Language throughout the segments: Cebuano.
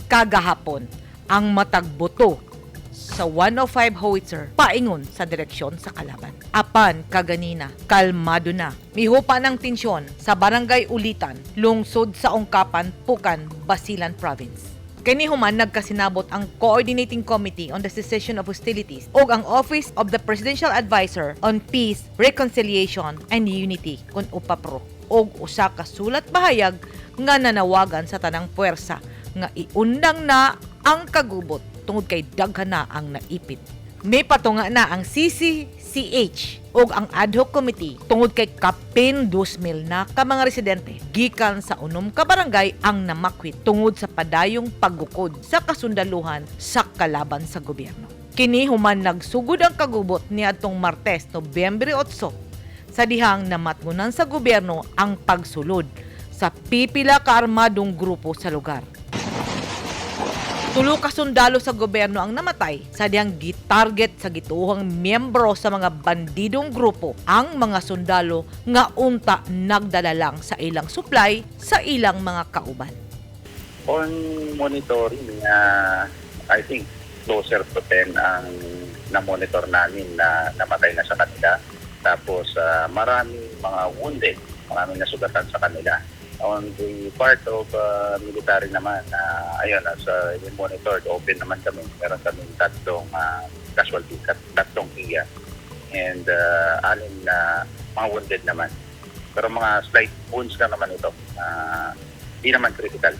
Kagahapon, ang matag buto sa 105 howitzer paingon sa direksyon sa kalaban. Apan kaganina, kalmado na. Mihupa ng tensyon sa Barangay Ulitan, lungsod sa Ungkapan, Pukan, Basilan Province. Kini human nagkasinabot ang Coordinating Committee on the Cessation of Hostilities ug ang Office of the Presidential Advisor on Peace, Reconciliation and Unity kon UPAPRO og usa ka sulat bahayag nga nanawagan sa tanang puwersa nga iundang na ang kagubot tungod kay daghan na ang naipit. May patunga na ang CCCH ug ang ad hoc committee tungod kay kapin 2,000 na ka mga residente gikan sa 6 ka barangay ang namakwit tungod sa padayong paggukod sa kasundaluhan sa kalaban sa gobyerno. Kini human nagsugod ang kagubot niadtong Martes, Nobyembre 8, sa dihang namatngunan sa gobyerno ang pagsulod sa pipila ka armadong grupo sa lugar. Tulo ka sundalo sa gobyerno ang namatay sa dihang gitarget sa gituohang miyembro sa mga bandidong grupo ang mga sundalo nga unta nagdala lang sa ilang supply sa ilang mga kauban. On monitoring, I think closer to 10 ang na-monitor namin na namatay na sa kanila. Tapos maraming mga wounded, maraming nasugatan sa kanila. On the part of military naman, ayun, as monitored, open naman kami. Meron kaming tatlong casualty, tatlong KIA. And anim na mga wounded naman. Pero mga slight wounds lang naman ito. Di naman critical.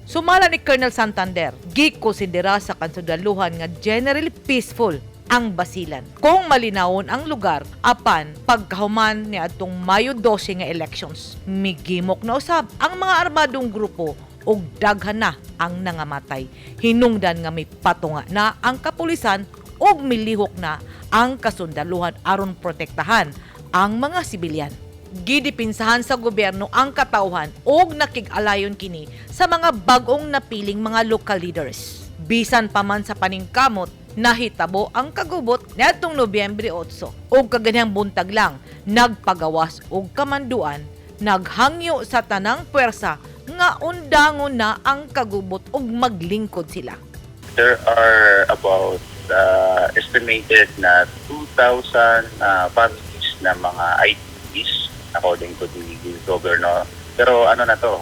Sumala ni Colonel Santander, gikonsidera sa kansundaluhan nga generally peaceful ang Basilan kung malinawon ang lugar, apan pagkahuman ni atong Mayo 12 nga elections, migimok na usab ang mga armadong grupo ug daghan na ang nangamatay. Hinungdan nga may patunga na ang kapulisan ug milihok na ang kasundaluhan aron protektahan ang mga sibilyan. Gidipinsahan sa gobyerno ang katawhan ug nakig-alayon kini sa mga bag-ong napiling mga local leaders. Bisan pa man sa paningkamot, nahitabo ang kagubot niadtong Nobyembre 8 ug kaganhang buntag lang nagpagawas og kamanduan, naghangyo sa tanang puwersa nga undangon na ang kagubot ug maglingkod sila. There are about estimated na 2,000 families na mga IDPs according to the governor. Pero ano na to,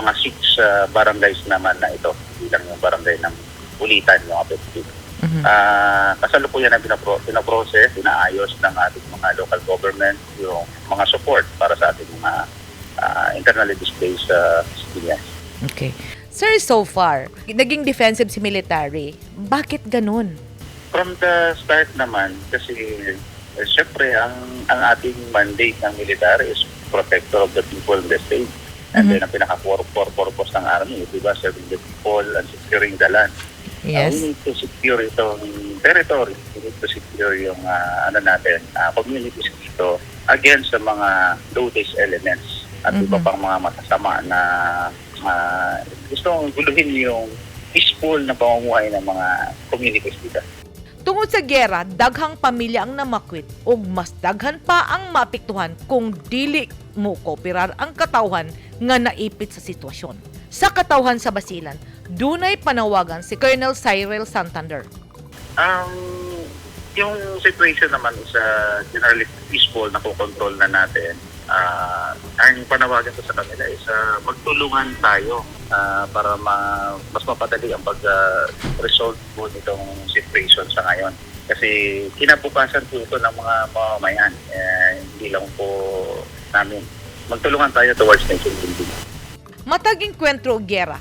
mga six barangays naman na ito, hindi lang yung barangay ng Ulitan yung affected. Kasalukuyan na pinaprocess, inaayos ng ating mga local government yung mga support para sa ating mga internally displaced civilians. Okay. Sir, so far, naging defensive si military. Bakit ganun? From the start naman, kasi syempre ang ating mandate ng military is protector of the people in the state. And then ang pinaka-core core purpose ng army, di ba, serving the people and securing the land. We need to secure itong territory. We need to secure yung ano natin, communities dito against sa mga low-days elements at iba pang mga masasama na gustong guluhin yung peaceful na pamumuhay ng mga communities dito. Tungod sa giyera, daghang pamilya ang namakwit ug mas daghan pa ang maapektuhan kung dili mo kooperar ang katawhan nga naipit sa sitwasyon. Sa katawhan sa Basilan, dunay panawagan si Colonel Cyril Santander. Yung situation naman is generally peaceful, nakokontrol na natin. Ang panawagan ko sa kanila is magtulungan tayo para mas mapadali ang pag-resolve po nitong situation sa ngayon. Kasi kinabukasan po ito ng mga mamamayan, eh, hindi lang po namin. Magtulungan tayo towards nation building. Matag engkwentro og giyera,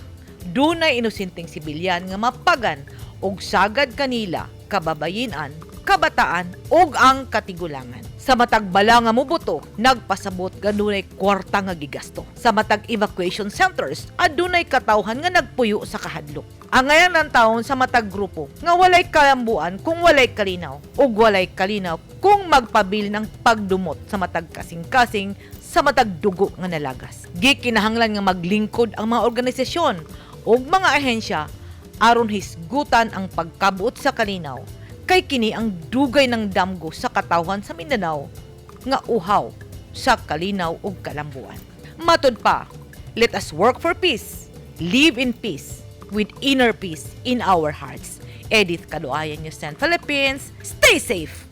dunay inosenteng sibilyan nga mapagan og sagad kanila kababayenan, kabataan ug ang katigulangan. Sa matag bala nga mubuto, nagpasabot nga dunay kwarta nga gigasto. Sa matag evacuation centers, adunay katawhan nga nagpuyo sa kahadlok. Angayan ng taon sa matag grupo nga walay kalambuan kung walay kalinaw ug walay kalinaw kung magpabilin ang pagdumot sa matag kasing-kasing sa matag dugo nga nalagas. Gikinahanglan nga maglingkod ang mga organisasyon ug mga ahensya aron hisgutan ang pagkabuot sa kalinaw kay kini ang dugay ng damgo sa katawhan sa Mindanao nga uhaw sa kalinaw ug kalambuan. Matud pa, let us work for peace, live in peace, with inner peace in our hearts. Edith Kaluayan, News 10 Philippines. Stay safe!